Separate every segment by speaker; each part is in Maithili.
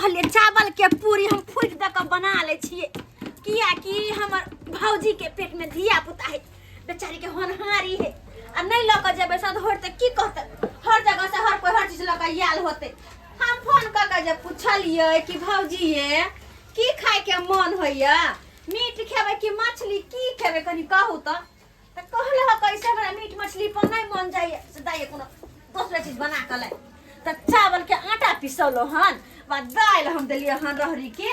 Speaker 1: कहलिए चावल के पूरी हम फूटि दऽ कऽ बना लै छियै, कियाकि हमर भौजी के पेट में धिया पुता है, बेचारी के होनहारी है। आ नहीं लऽ कऽ जेबै सधोर तऽ की कहतै? हर जगह से हर कोई हर चीज लऽ कऽ आयल होतै। हम फोन कऽ कऽ जे पुछलियै कि भौजी ये की खाय के मन होइया, मीट खेबै कि मछली, की खेबै कनी कहू तऽ? तऽ कहल ह कैसे हमरा मीट मछली पर नहीं मन जाइए, से दाइए कोनो दोसरे चीज बना कऽ लै। तऽ चावल के आटा पिसौलो हन बा दालि हम देलियै हन रहरी के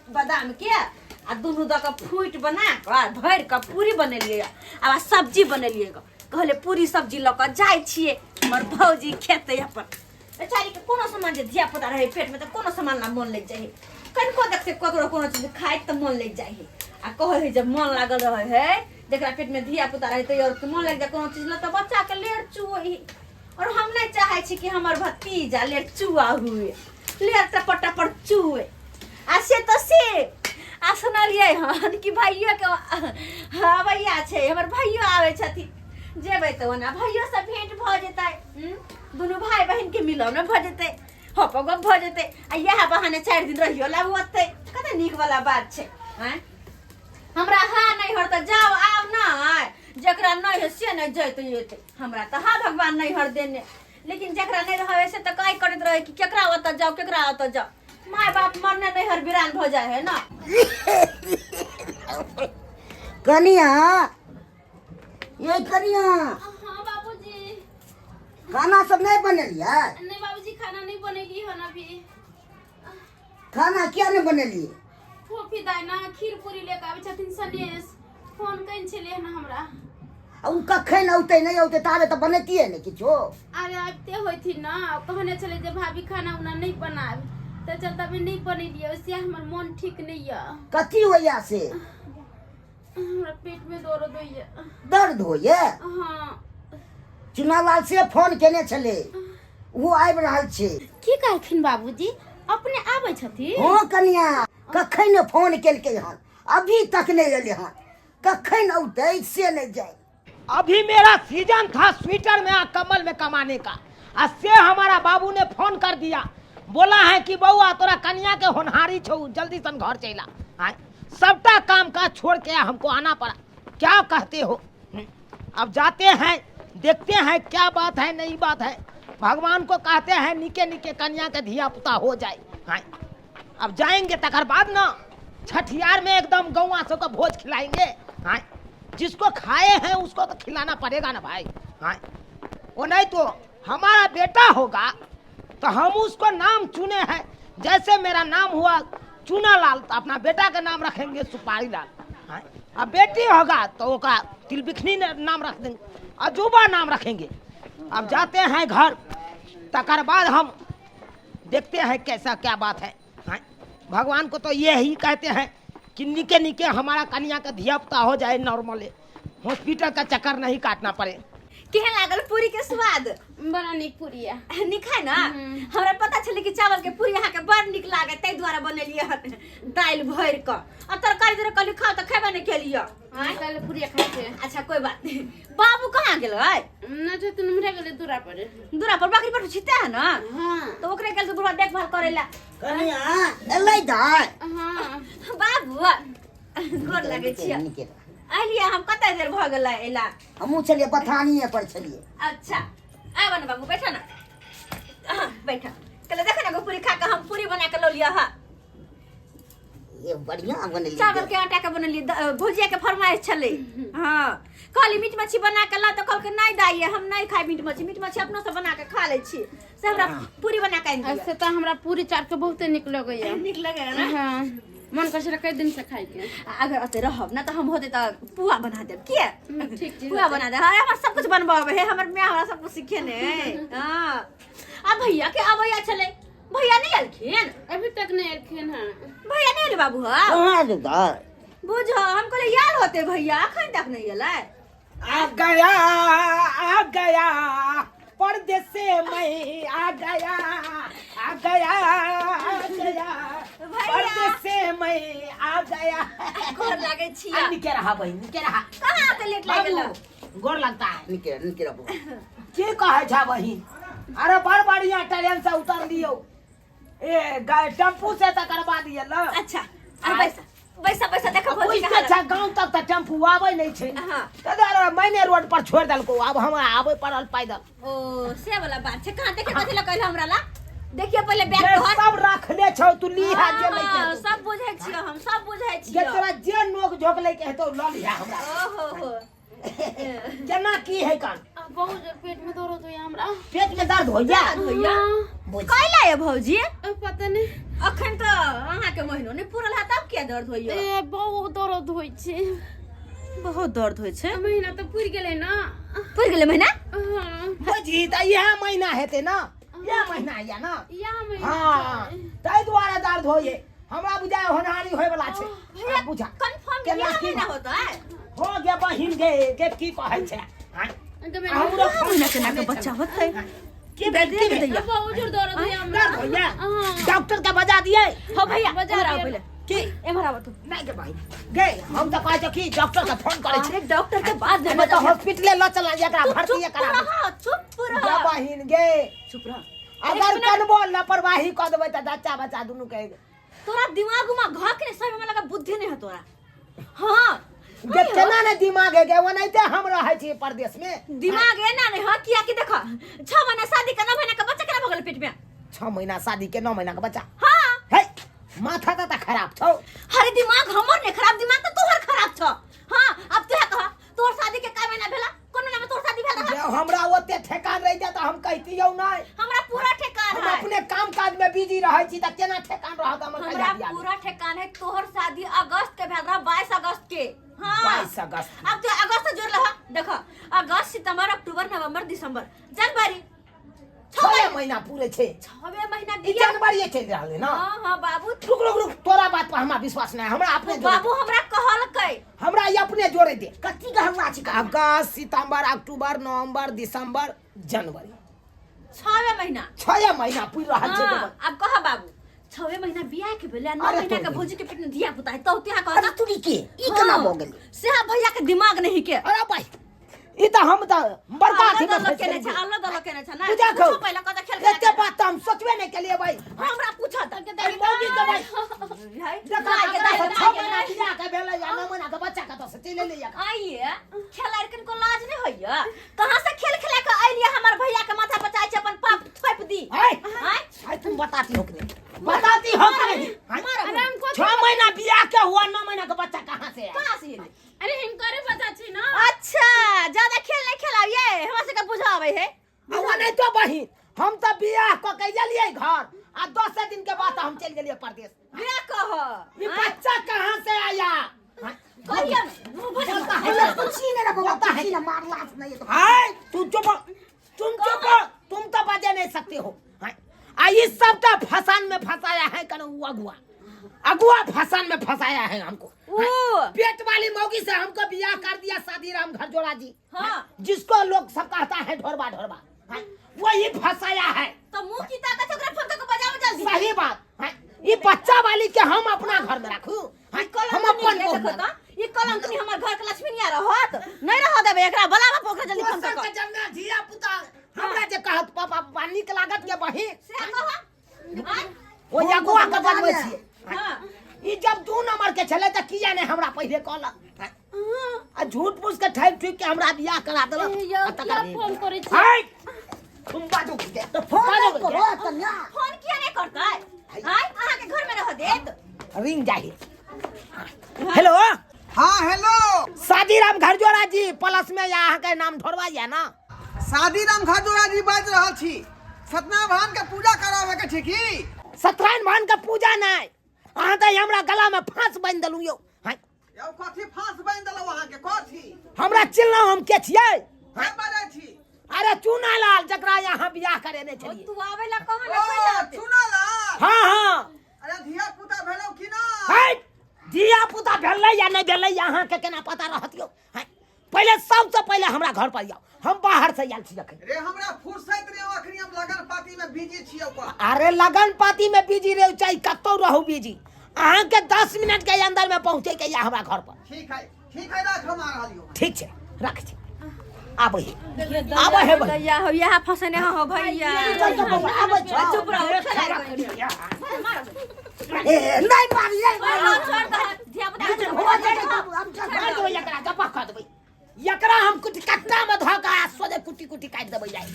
Speaker 1: बादाम के आ दुनू दऽ कऽ फूटि बना कऽ भरि कऽ पूरी बनेलियै आ सब्जी बनेलियै गऽ। कहलियै पूरी सब्जी लऽ कऽ जाइ छियै, हमर भौजी खेतै अपन। बेचारी के कोनो सामान जे धिया पुता रहै पेट में तऽ कोनो सामान ला मन लागि जाइ है। कनिको देखते ककरो कोनो चीज खाइत तऽ मन लागि जाइ है। आ कहै है जब मन लागल रहै है, जकरा पेट में धिया पुता रहै तऽ और मन लागि जाइ कोनो चीज ला तऽ बच्चा के लेर चुअै है। और हम नहीं चाहे छी कि हमर भतीजा लेर चुआ हुए, लेर टपर टपर चुए। आ से तऽ से आ सुनलियै हन कि भैयो के अबैया छै, हमर भैयो आबै छथिन, जेबै तऽ ओना भैयो से भेंट भऽ जेतै, दुनू भाय बहिन के मिलन भऽ जेतै, हप गप भऽ जेतै आ इएह बहाने 4 दिन रहियो लागू ओतै। कते नीक वाला बात छै। आँय हमरा हाँ नहीं हर तऽ जाओ आब ना, जकरा नहीं है से नहीं जैते एतै। हमरा तऽ हाँ भगवान नहीं हर देने, लेकिन जकरा नहीं रहे से तऽ काय करैत रहे कि केकरा ओतऽ जाओ केकरा ओतऽ जाओ। माय बाप मरने नहीं हर बिरान भऽ जाए है ना।
Speaker 2: कनिया ये कनिया।
Speaker 3: हाँ बाबूजी।
Speaker 2: खाना सब नहीं बनेलियै?
Speaker 3: नहीं बाबूजी, खाना नहीं बनेली हन अभी।
Speaker 2: खाना किया नहीं बनेलियै?
Speaker 3: फोफी दाइ ना खीर पूरी लेके आबै छथिन सनेश, फोन कइन छलै हन हमरा।
Speaker 2: आ उ कखन औतै नहीं औतै ताबे तऽ बनैतियै ने किछो।
Speaker 3: अरे आबिते होथिन ना, कहने छलै जे भाभी खाना उना नहीं बनाब, तऽ चलते अभी नहीं बनेलियै। वैसे हमर मन ठीक नहीं यऽ।
Speaker 2: कथी होइया से?
Speaker 3: हमरा पेट में दर्द होइया।
Speaker 2: दर्द होइया?
Speaker 3: हाँ।
Speaker 2: चुनालाल से फोन केने छलै, ओ आबि रहल छै।
Speaker 3: की कहलखिन बाबूजी? अपने आबै छथिन?
Speaker 2: हाँ कनिया, कखन फोन केलकै हन, अभी तक नहीं एलै हन, कखन औतै से नहीं जाए।
Speaker 4: अभी मेरा सीजन था स्वेटर में आ कम्बल में कमाने का, आ से हमारा बाबू ने फोन कर दिया, बोला है कि बउआ तोरा कनिया के होनहारी छौ, जल्दी सन घर चला आय। सबटा काम काज छोड़ के हमको आना पड़ा, क्या कहते हो? अब जाते हैं देखते हैं क्या बात है नई बात है। भगवान को कहते हैं निके निके कन्या के धिया पुता हो जाए। हाँ, अब जाएंगे तकर बाद ना छठियार में एकदम गौआ सबका भोज खिलाएंगे। हाँ, जिसको खाए हैं उसको तो खिलाना पड़ेगा ना भाई। हाँ, वो नहीं तो हमारा बेटा होगा तो हम उसको नाम चुने हैं, जैसे मेरा नाम हुआ चूना लाल तो अपना बेटा का नाम रखेंगे सुपारी लाल। हाँ, अब बेटी होगा तो ओकरा तिलबिखनी नाम रख देंगे, अजूबा नाम रखेंगे। अब जाते हैं घर, तकर बाद हम देखते हैं कैसा क्या बात है। हाँ, भगवान को तो ये ही कहते हैं कि निके निके हमारा कन्या का धिया पुता हो जाए नॉर्मल, हॉस्पिटल का चक्कर नहीं काटना पड़े।
Speaker 1: केहन लागल पूरी के स्वाद?
Speaker 3: बड़ा नीक पूरी है।
Speaker 1: नीक है ना? हमरा पता छलै कि चावल के पूरी अहाँके बड़ नीक लागत, ताहि दुआरे बनेलियै हन दालि भरि कऽ। आ तरकारी जरे कहली खाओ तऽ खेबे नहि केलियै।
Speaker 3: आँय? काल्हि पूरी खाइ छै।
Speaker 1: अच्छा कोई बात नहीं। बाबू कहाँ गेलै?
Speaker 3: न छथिन, उम्हरे गेलै दूरा पर।
Speaker 1: दूरा पर बकरी पर छिते है ना?
Speaker 3: हाँ।
Speaker 1: तो ओकरे गेल बुढ़वा देखभाल करे ला।
Speaker 2: कनिया एलै दाइ?
Speaker 3: हाँ।
Speaker 1: बाबू गोर लगै छियै।
Speaker 2: नीके रह।
Speaker 1: अलियै हम कते देर भऽ गेलै एला?
Speaker 2: हमहूँ छलियै बथानिए पर छलियै।
Speaker 1: अच्छा आब ने बाबू बैठा ना, हाँ, बैठा। कहले देख ना पूरी खा के हम पूरी बना के लौलियै हा।
Speaker 2: ये बढ़िया बनेलियै।
Speaker 1: चावल के आटा के बनेलियै, भुजिया के फरमाइश छलै। हाँ कहली मीट मछली बना के ला तऽ कहलकै नहीं दाइ हम नहीं खाइ मीट मछली, मीट मछली अपनो से बना के खा लै छी, से हमरा पूरी बना के आनि दिअ।
Speaker 3: से तऽ हमरा पूरी चाट के बहुते नीक लगैया।
Speaker 1: नीक लगैया ना?
Speaker 3: हाँ, मन करै छलै कई दिन से खाइ के।
Speaker 1: आ अगर ओते रहब ना तऽ हम होते तऽ पुआ बना देब। किया?
Speaker 3: ठीक छै।
Speaker 1: पुआ बना देब। हाँ, हमरा सब कुछ बनबऽ आबै है, हमर माय हमरा सब कुछ सिखेने है। हाँ आ भैया के अबैया छलै, भैया नहीं एलखिन?
Speaker 3: अभी तक नहीं एलखिन हँ।
Speaker 1: भैया नहीं एलै बाबू? हाँ
Speaker 2: कहाँ एलै दाइ?
Speaker 1: बुझो हम कहलियै आयल होते भैया, अखन तक नहीं एलै।
Speaker 4: आ गया आ गया परदेस से मैं आ गया आ गया आ गया परदेस से मैं आ गया।
Speaker 1: गोर लागै छी।
Speaker 4: आ निके रहा बहिन, निके रहा।
Speaker 1: कहाँ के लेट लागि गेल?
Speaker 4: बाबू, गोर लगता है।
Speaker 2: निके निके रह बौआ।
Speaker 4: की कहै छा बहिन? अरे बड़ बढ़िया ट्रेन से उतर लियो, ए टेम्पू से तऽ करबा दिअ ल।
Speaker 1: अच्छा आ बैसा बैसा बैसा, देखो भौजी के
Speaker 4: बुझते
Speaker 1: हालत।
Speaker 4: छै गाँव तक तऽ टेम्पू आबै नहि छै।
Speaker 1: हाँ।
Speaker 4: तऽ दुआरे मेने रोड पर छोड़ि देलको, आब हमरा आबै पड़ल पैदल।
Speaker 1: ओ से वाला बात छै। कहाँ देखे कथी लग कहल हमरा ला? देखियो पहिले बैग
Speaker 4: जे
Speaker 1: तोहर।
Speaker 4: सब रखले छौ, तू लीहा जे
Speaker 1: हाँ,
Speaker 4: लैके हेतौ।
Speaker 1: सब बुझै छियो, हम सब बुझै
Speaker 4: जे
Speaker 1: छियो।
Speaker 4: तोरा जे नोक झोक लैके हेतौ लऽ लिहा हमरा।
Speaker 1: ओहो हो।
Speaker 4: केना की है कान?
Speaker 3: आ, बहुत जोर पेट में दर्द होइया हमरा।
Speaker 4: पेट में दर्द होइया?
Speaker 1: दर्द होइया?
Speaker 3: हाँ।
Speaker 4: बुझ।
Speaker 1: कैला ये भौजी?
Speaker 3: पता नहीं।
Speaker 1: अखन तऽ अहाँ के महीनो नहि पूरल है, तब किया दर्द होइया?
Speaker 3: ए बहुत दर्द होइ छै।
Speaker 1: बहुत दर्द होइ छै?
Speaker 3: महीना तऽ पुरि गेलै ना।
Speaker 1: पुरि गेलै महीना?
Speaker 3: हाँ।
Speaker 4: बुझी तऽ इएह महीना हेतै ना, इएह महीना या ना?
Speaker 3: इएह महीना।
Speaker 4: हाँ, ताहि दुआरे दर्द होइए हमरा। बुझाय होनहारी होय वाला छै।
Speaker 1: भैया
Speaker 4: आब बुझा
Speaker 1: कंफर्म
Speaker 4: केना
Speaker 1: इएह
Speaker 4: की
Speaker 1: महीना होता है?
Speaker 4: हो गे बहिन गे, गे की कहै छै? आँय? हमरो
Speaker 1: इएह महीना केना के बच्चा होतै?
Speaker 4: की भेल, की भेल?
Speaker 1: दैया।
Speaker 3: बहुत जोर दर्द होइया हमरा।
Speaker 4: दर्द होइया?
Speaker 3: हाँ।
Speaker 4: डॉक्टर के बजा दिए?
Speaker 1: हो भैया,
Speaker 3: बजा
Speaker 1: एम्हर आउ
Speaker 3: दियै।
Speaker 1: पहिले।
Speaker 4: की?
Speaker 1: एम्हर आबऽ तू।
Speaker 4: नहीं गे बहिन गे, हम तऽ कहै छियौ कि डॉक्टर के फोन करै छी।
Speaker 1: अरे डॉक्टर के बाद में
Speaker 4: हमे तऽ
Speaker 1: बजा।
Speaker 4: हॉस्पिटले लऽ चला, एकरा
Speaker 1: तू
Speaker 4: भर्ती
Speaker 1: चुप
Speaker 4: करा।
Speaker 1: रह, चुप
Speaker 4: गे
Speaker 1: रह,
Speaker 4: बहिन गे,
Speaker 1: चुप रह।
Speaker 4: अगर कनबो लापरवाही कऽ देबै तऽ बच्चा बच्चा दुनू के।
Speaker 1: तोरा दिमाग उमाग घर के नहीं, सही में लगा बुद्धि नहीं है तोरा। हाँ
Speaker 4: गे केना ने दिमाग है गे, ओनाहिते हम रहै छी परदेश में।
Speaker 1: दिमाग एना नहीं है किया कि देखो, 6 महीना शादी के 9 महीना के बच्चा केना भऽ गेल पेट में?
Speaker 4: 6 महीना शादी के 9 महीना के बच्चा?
Speaker 1: हाँ।
Speaker 4: हे, माथा तऽ खराब छौ।
Speaker 1: अरे दिमाग हमर नहीं खराब, दिमाग तो तोहर खराब छौ। हाँ, अब तू कह, तोहर शादी के कै महीना भेला? कोन महीना में तोहर शादी भेल रहा?
Speaker 4: जे हमरा ओते ठेकान रहि जाय तऽ हम कहितियौ नहि।
Speaker 1: हमरा पूरा ठेकान
Speaker 4: हम
Speaker 1: है।
Speaker 4: अपने काम काज में बिजी रहै छी तऽ केना ठेकान रहत हमर?
Speaker 1: हमरा
Speaker 4: कहिया बियाह भेल?
Speaker 1: पूरा ठेकान है। तोहर शादी अगस्त के भेल रहा, 22 अगस्त के। हाँ,
Speaker 4: 22 अगस्त।
Speaker 1: अब तो अगस्त से जोड़ लहा, देखो, अगस्त, सितंबर, अक्टूबर, नवंबर, दिसंबर, जनवरी,
Speaker 4: 6 महीना पूरे छै।
Speaker 1: 6 महीना
Speaker 4: ई
Speaker 1: बियाह
Speaker 4: जनवरी चलि रहल है ना?
Speaker 1: हाँ हाँ बाबू।
Speaker 4: रुक रुक रुक, तोरा बात पर हमरा विश्वास नहीं, हमरा अपने जोड़े।
Speaker 1: बाबू हमरा कहलकै।
Speaker 4: हमरा ई अपने जोड़े दे।
Speaker 2: कथी के हल्ला छै?
Speaker 4: अगस्त, सितंबर, अक्टूबर, नवंबर, दिसंबर, जनवरी,
Speaker 1: 6 महीना।
Speaker 4: 6 महीना पूरि रहल छै।
Speaker 1: हाँ, अब कह बाबू, 6 महीना बियाह के भेलै आ 9
Speaker 4: अरे
Speaker 1: महीना के
Speaker 4: तोरी।
Speaker 1: भौजी के पेट में धिया पुता है, तो तिहा
Speaker 2: अरे
Speaker 1: कहता
Speaker 2: तुरी के ई केना भऽ गेलै?
Speaker 1: से भैया के दिमाग नहीं के।
Speaker 4: अरे भाई, ई तऽ हम तऽ बड़का अथी में
Speaker 1: अलग
Speaker 4: फँसि
Speaker 1: केने छै,
Speaker 4: गेलियै।
Speaker 1: अलग अलग केने छै ना।
Speaker 4: पूजा
Speaker 1: पूछो
Speaker 4: कहू।
Speaker 1: पहिले कतऽ खेल
Speaker 4: एते बात तऽ हम सोचबे नहि केलियै भाई।
Speaker 1: हमरा पूछो तऽ
Speaker 4: अरे मौगी के भाई देखा,
Speaker 1: गाय के
Speaker 4: एकरा से
Speaker 1: दाय,
Speaker 4: 6
Speaker 1: गाय के
Speaker 4: महीना
Speaker 1: दाय।
Speaker 4: बियाह के भेलै आ 9 महीना के बच्चा कतऽ से चलि एलै एखन?
Speaker 1: आइए खेलाड़ के को लाज नहीं होइया? कहाँ से खेल खेला के अइलिए? हमर भैया के माथा पर चाहे छै अपन पाप थोप दी।
Speaker 4: आय,
Speaker 1: आय
Speaker 4: आय, तुम बताती हो कि नहीं, बताती हो कि नहीं? आय?
Speaker 3: अरे हम कथी
Speaker 4: 6 महीना बियाह के हुआ, 9 महीना के बच्चा कहाँ से आया?
Speaker 1: कहाँ से एलै?
Speaker 3: अरे हिनकरे बच्चा छै ना।
Speaker 1: अच्छा, ज्यादा खेल नहीं खेलाबिए, हमरा सबके बुझाबै है।
Speaker 4: आ ओनाहितो तो बहिन, हम तऽ बियाह कऽ के गेलियै घर आ 10 दिन के बाद हम चलि गेलियै परदेश।
Speaker 1: बियाह कह
Speaker 4: ई बच्चा कहाँ से आया?
Speaker 1: कहिया मुंह भर
Speaker 4: बोलता है।
Speaker 2: अरे पूछी ने रे बौआ,
Speaker 4: बोलता है।
Speaker 2: पूछी ने, मारला से नहीं तो।
Speaker 4: हाय, तू चुप, तुम चुप, तुम तो बजे नहीं सकते हो। हाय, आ इस सब तो फसान में फंसाया है कन उ अगुआ, अगुआ फसान में फंसाया है हमको।
Speaker 1: ऊ
Speaker 4: पेट वाली मौगी से हमको बियाह कर दिया शादी राम घर जोड़ा जी।
Speaker 1: हाँ।
Speaker 4: जिसको लोग सब कहता है ढोरबा ढोरबा, हाँ, वही फंसाया है।
Speaker 1: तो मुंह की ताकत छै, ओकरा फोन करके बजाओ जल्दी।
Speaker 4: सही बात है। ये बच्चा वाली के हम अपना घर में रखू? हाँ,
Speaker 1: ई कलंक
Speaker 4: हम अपन
Speaker 1: नहीं
Speaker 4: बहू
Speaker 1: देखो तो ई कलंक नहीं हमर घर के लक्ष्मी नहीं रहत, नहीं रह देबे एकरा, बलावा पोखरा जल्दी फोन
Speaker 4: दोसर
Speaker 1: कर
Speaker 4: के जन्ना धिया पुता हमरा जे कहत पापा पापा, नीक लागत के बहिन?
Speaker 1: से कह आय?
Speaker 4: ओ अगुआ के बजबै छियै।
Speaker 1: हां।
Speaker 4: ई जब 2 नंबर के छलै तऽ किया नहि हमरा पहिले कहलक? आ झूठ मूठ के ठकि ठुकि के हमरा बियाह करा देलक।
Speaker 3: ए, यौ,
Speaker 4: आ तकर
Speaker 3: किया फोन करै छी?
Speaker 4: हाय, तुम बाजू के
Speaker 2: तऽ फोन
Speaker 4: बाजू
Speaker 2: नहि करो कन्या।
Speaker 1: फोन किया नहीं करतै? आय, अहाँ के घर में रह देत?
Speaker 4: रिंग जाही। हेलो।
Speaker 5: हाँ, हेलो।
Speaker 4: शादीराम घरजोड़ा जी प्लस में या अहाँके नाम ढोरवा या ना?
Speaker 5: शादीराम खजूरा जी बाजि रहल छी। सत्यनारायण भगवान के पूजा कराबे के छै की?
Speaker 4: सत्यनारायण भगवान के पूजा नहि, अहाँ तऽ हमरा गला में फांस बान्हि देलहुँ यौ। हाँ,
Speaker 5: यौ, कथी फांस बान्हि देलहुँ अहाँके? कथी?
Speaker 4: हमरा चिन्हलहुँ हम के छियै?
Speaker 5: के बाजै छी?
Speaker 4: अरे चूना लाल, जकरा यहाँ बियाह करेने
Speaker 1: ओ
Speaker 4: छलियै।
Speaker 1: तू आबै ला कह ना
Speaker 5: ओ
Speaker 1: पहिला आते।
Speaker 5: चुनालाल।
Speaker 4: हाँ हाँ।
Speaker 5: अरे धिया पुता भेलौ की ना?
Speaker 4: है, धिया पुता भेलै या नहि भेलै अहाँके केना पता रहत यौ? है, पहिले सबसँ पहिले हमरा घर पर जाउ, हम बाहर से आयल छी अखन।
Speaker 5: रे, हमरा फुर्सत रे, अखनी हम लगन पाती में बिजी छियौ का।
Speaker 4: अरे लगन पाती में बिजी रहो चाहे कतौ रहू बिजी, अहाँके 10 मिनट के अंदर में पहुँचे के या हमरा घर पर।
Speaker 5: ठीक है, ठीक है, राख, हम आ रहलियौ।
Speaker 4: ठीक छै, राख छी। आबै है आबै है बहिन।
Speaker 1: भैया हो यहाँ फंसने हो भैया।
Speaker 2: चल चल बौआ आबै छौ।
Speaker 1: चुप रहो, खेला
Speaker 2: ए नहीं मारी नहीं मारी।
Speaker 1: छोड़ दो धिया पुता के।
Speaker 2: हो जाए बाबू हम चल।
Speaker 4: मार देबै एकरा, जपा खा देबै एकरा, हम कुटी कट्टा में धऽ के आ सोझे कुटी कुटी काटि देबै जाय।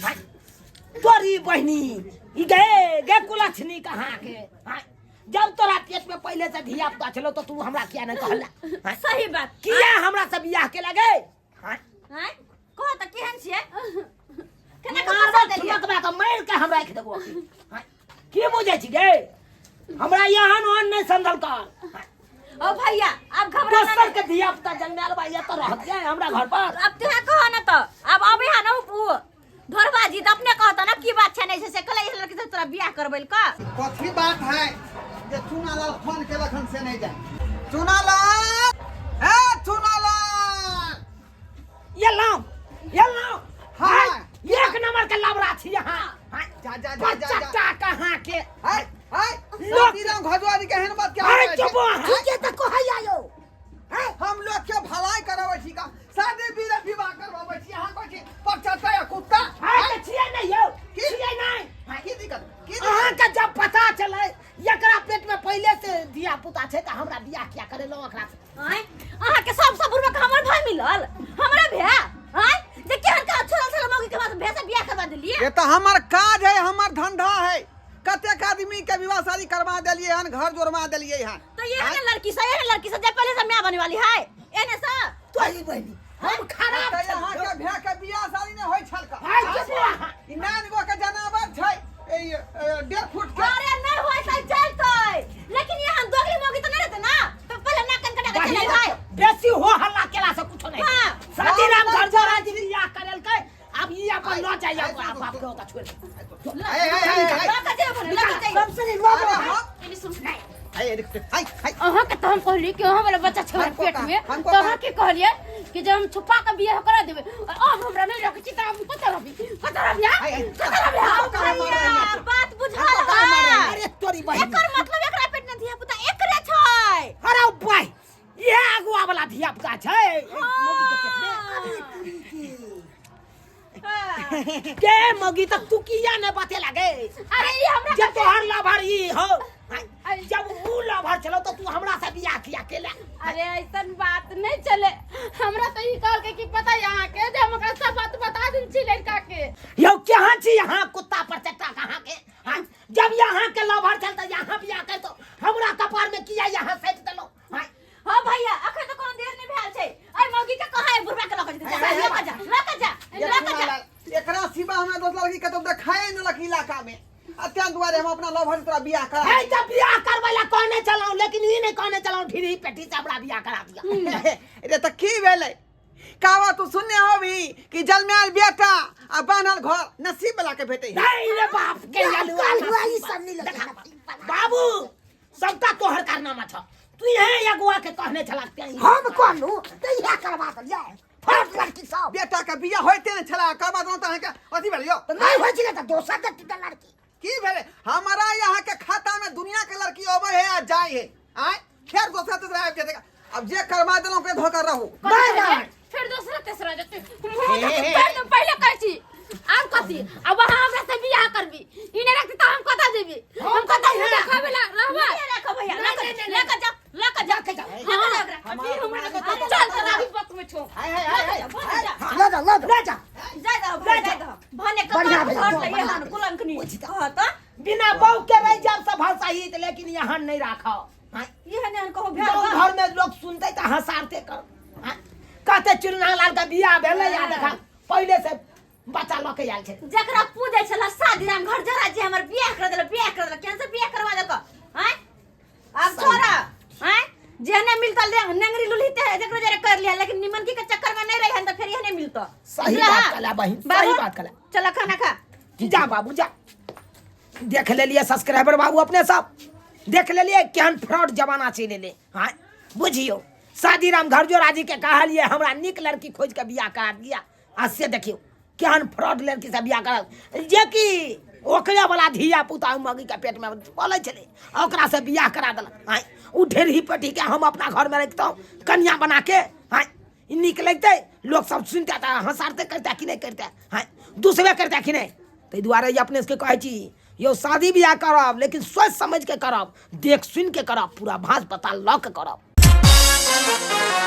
Speaker 4: हाँ, तोरी बहिनी ई गे गे कुलक्षणी कहाँ के। हाँ, जब तोरा पेट में पहले से धिया पुता छलो तो तू हमरा किया नहीं कहला? हाँ,
Speaker 1: सही बात।
Speaker 4: किया हमरा से बियाह के लगे? हाँ,
Speaker 1: हैं कह त केहन छियै, केना के
Speaker 4: मारबो
Speaker 1: फंसा देलियै?
Speaker 4: ठुमकबा के मारि के हम राखि देबो। हाँ, की बुझै छी गे हमरा? एहन ओहन नहीं समझल कर। हाँ,
Speaker 1: ओ भैया अब घबरा ना।
Speaker 4: दोसर के धिया पुता जन्मायल बा ये तो रहत गए हमरा घर पर।
Speaker 1: अब तुहा कह न त अब अबे हा न उ धोरबा जी त अपने कहत न की बात छै नहीं छै से कहले ई लड़की से तोरा बियाह करबै का।
Speaker 5: कथी बात है जे चुनालाल फोन केलक हन से नहीं जाए। चुनालाल, ए चुनालाल।
Speaker 4: ये लाओ ये लाओ।
Speaker 5: हाँ।
Speaker 4: एक नंबर के लबरा छी यहाँ। हाँ,
Speaker 5: जा जा जा जा जा।
Speaker 4: बच्चा कहाँ के?
Speaker 5: हाय हाय।
Speaker 4: लोग-
Speaker 5: शांतिराम घजुआरी के एहन बात क्या
Speaker 4: अरे
Speaker 5: होइ छै?
Speaker 4: चुप हो।
Speaker 2: ठीके तऽ कहै आयो।
Speaker 5: हम लोग के भलाई करबै छी का शादी विवाह विवाह करबै छी, अहाँ कहै छी पचहत्तर या कुत्ता।
Speaker 4: हाय तऽ छियै नहीं यौ।
Speaker 5: की?
Speaker 4: छियै नहीं।
Speaker 5: की दिक्कत की दिक्कत?
Speaker 4: अहाँ के जब पता चले एकरा पेट में पहले से धिया पुता छै तऽ हमरा बियाह किया करेलहुँ ओकरा से?
Speaker 1: आँय, अहाँ के सब सब बुढ़वा के हमर भाई मिलल हमरा भैया आँय जे केहन का छोड़ल छल मौगी के पास भैया से बियाह करवा देलिए।
Speaker 5: ये तो हमर काज है, हमर धंधा है। कतेक आदमी के विवाह शादी करवा देलिए हन, घर जोड़वा देलिए हन।
Speaker 1: तो ये है ना लड़की से, ये ना लड़की से जब पहले से मां बने वाली है एने से।
Speaker 2: तोरी बहिनी
Speaker 4: हम खराब
Speaker 5: तऽ अहाँ के भैया के बियाह शादी नहि होइ छल का?
Speaker 4: हाय चुप हो अहाँ।
Speaker 5: ई नान गो के जनावर छै, ई, ए, 1.5 फुट के।
Speaker 1: अरे नहीं होय से चलतै, लेकिन यहाँ दोगली मौगी तो नहीं रहते ना तो पहले नाक कान कटा के चले जाए।
Speaker 4: बेसी हो हल्ला केला से कुछो नहीं।
Speaker 1: हाँ।
Speaker 4: शादी राम घर जोड़ा जी बियाह करेलकै, अब ई अपन न जाइए बाप के ओतऽ छोड़ि।
Speaker 5: ए, ए, ए, ए, ए।
Speaker 1: लऽ के जेबै भने, लऽ के जाइए।
Speaker 2: सबसे नहीं लोग।
Speaker 5: अरे हम
Speaker 3: एने सुन।
Speaker 5: हाय हाय हाय।
Speaker 3: अहाँ के तो हम कहली कि अहाँ वाला बच्चा छै हमरा
Speaker 5: हमको
Speaker 3: पेट
Speaker 5: का-
Speaker 3: में
Speaker 5: हमको
Speaker 3: तो
Speaker 5: का-
Speaker 3: अहाँ के कहलिए कि जब हम छुपा के बियाह करा देबै और अब हमरा नहीं रखै छी त हम कतऽ रहबी, कतऽ रहबी? हाँ?
Speaker 5: हाय, हाय।
Speaker 3: कतऽ रहबी? हाँ?
Speaker 5: हमको काहे मार रहे
Speaker 1: भैया
Speaker 5: हैं?
Speaker 1: बात बुझल
Speaker 5: हमको काहे मार रहे
Speaker 1: है।
Speaker 5: हैं?
Speaker 4: अरे तोरी बहिनी।
Speaker 1: एकर मतलब एकरा पेट में धिया पुता एकरे छै।
Speaker 4: अरे भाई इहे अगुआ वाला धिया पुता छै मौगी के पेट में। के मौगी तक तू किया नहीं बाते लागे?
Speaker 3: अरे ई हमरा
Speaker 4: जब तोहर लभर ई हो, जब ऊ लभर छलो तो तू हमरा से बियाह किया केला?
Speaker 3: अरे ऐसन बात नहीं चले, हमरा तो ई कहल के कि पता है अहाँ के जे हम ओकरा सब बात बता दिन छी लड़का के।
Speaker 4: यौ कहाँ छी यहाँ कुत्ता पर चट्टा कहाँ के? हाँ, जब यहाँ के लभर चल तो यहाँ बियाह कर तो हमरा कपार में किया यहाँ सेट देलो? हाँ,
Speaker 1: हाँ भैया अखन तो कोनो देर नहीं भेल छै, एहि मौगी के कहाँ है बुढ़वा के लऽ के जेतै? जा, लऽ के जा, लऽ के जा,
Speaker 5: ये
Speaker 1: लऽ के जा।
Speaker 5: चुनालाल, एकरा सिवा हमरा दोसर लड़की कतौ देखाए नहि देलक इलाका में, अत्यंत दुआरे हम अपना लवर से तोरा बियाह करा।
Speaker 4: है जब बियाह करबै ला कहने चलाऊं, लेकिन ई नहीं कहने चलाऊं ढीरी पेटी से हमरा बियाह करा दिया।
Speaker 5: रे तऽ की भेलै? कावा तू सुनने होबी कि जन्मायल बेटा आ बान्हल घर नसीब वाला के भेटै है।
Speaker 4: नहीं रे बाप के
Speaker 2: काल हुआ ई सब नहीं
Speaker 4: देखा
Speaker 2: लगता।
Speaker 4: बाबू सबटा तोहर कारनामा छ, तू इहे अगुआ के कहने छला तें।
Speaker 2: हम कहलू तऽ इएह करवा देलियै फट लड़की सब।
Speaker 5: बेटा के बियाह होइते नहि छला, करवा देलहुँ तऽ अहाँके अथी भेल यौ?
Speaker 2: तऽ नहीं होइ छलै तऽ दोसर देखती तऽ लड़की।
Speaker 5: की भेलै? हमारा यहाँ के खाता में दुनिया के लड़की अबै है आ जाय है, आय फेर दोसरा तेसरा आबि जेतै। अब जे करवा देलहुँ के धोखा रहू।
Speaker 4: नहीं, नहीं।
Speaker 3: फिर दूसरा तेसरा जेतै। मुँह देखी, पहिले तो पहिले कहै छी आब कथी अब अहाँ हमरा से बियाह करबी, ई नहि रखती तऽ हम कतऽ जेबी, हम कतऽ मुँह देखाबै ला रहबै?
Speaker 1: नहीं राखो भैया, लऽ के लऽ के जा, लऽ के जा, लऽ के जा ओकरा।
Speaker 3: फिर हमरा चल चल अभी बतबै छौ।
Speaker 5: हाय हाय हाय हाय।
Speaker 1: भने जा,
Speaker 2: लऽ जा लऽ जा।
Speaker 4: ले जा।
Speaker 1: जाय दहो भैया, जाय दहो। भने
Speaker 2: बढ़िया
Speaker 1: कपार
Speaker 2: भैया,
Speaker 1: धर
Speaker 2: बढ़िया
Speaker 1: लइए हन
Speaker 2: भैया।
Speaker 1: कुलंकनी कह त
Speaker 4: बिना बहू के रह जाब सब सहित, लेकिन यहाँ नहीं राखो। हाँ,
Speaker 1: इहे ने कहू भेल
Speaker 4: गाँव
Speaker 1: बा।
Speaker 4: घर में लोग सुनते तऽ हंसारते कर। हाँ, कहते चुन्ना लाल के बियाह भेलै या देखा पहिले से बच्चा लऽ के आयल छै।
Speaker 1: जकरा पूजै छला शादी राम घर जरा जे हमर बियाह कर देलक, बियाह कर देलक, केहन से बियाह करवा देलक? आँय आब छोड़ा, आँय जेहने मिलतल रे नेंगरी लुलही ते जकरो जरे कर लिया, लेकिन निमन की के चक्कर में नहीं रही हन त फेर एहने मिलतो।
Speaker 4: सही
Speaker 1: बुझला?
Speaker 4: बात कहला बहिन, सही
Speaker 1: बाबू,
Speaker 4: बात कहला।
Speaker 1: चल खाना खा।
Speaker 4: जा बाबू जा। देख लेलिए सब्सक्राइबर बाबू, अपने सब देख लेलिए केहन फ्रॉड जमाना चलि एलै। हाँ बुझियौ शादी राम घर जो राजी के कहलिए हमरा नीक लड़की खोज के बियाह करा दिया, आ से देखियौ केहन फ्रॉड लड़की से बियाह करा जे कि ओकरे वाला धिया पुता मगी के पेट में पलै छलै, आ ओकरा से बियाह करा देलक। हाँ उ ढेरही पेटी के हम अपना घर में रखितहुँ कन्या बना के। हाँ ई नीक लगतै? लोक सब सुनतै तऽ हँसारतै करतै कि नहि करतै? हँ, दुसबे करतै कि नहि? ताहि दुआरे ई अपने सबके कहै छी यौ, शादी बियाह करब लेकिन सोचि समझि के करब, देख सुनि के करब, पूरा भाँज पता लऽ के करब।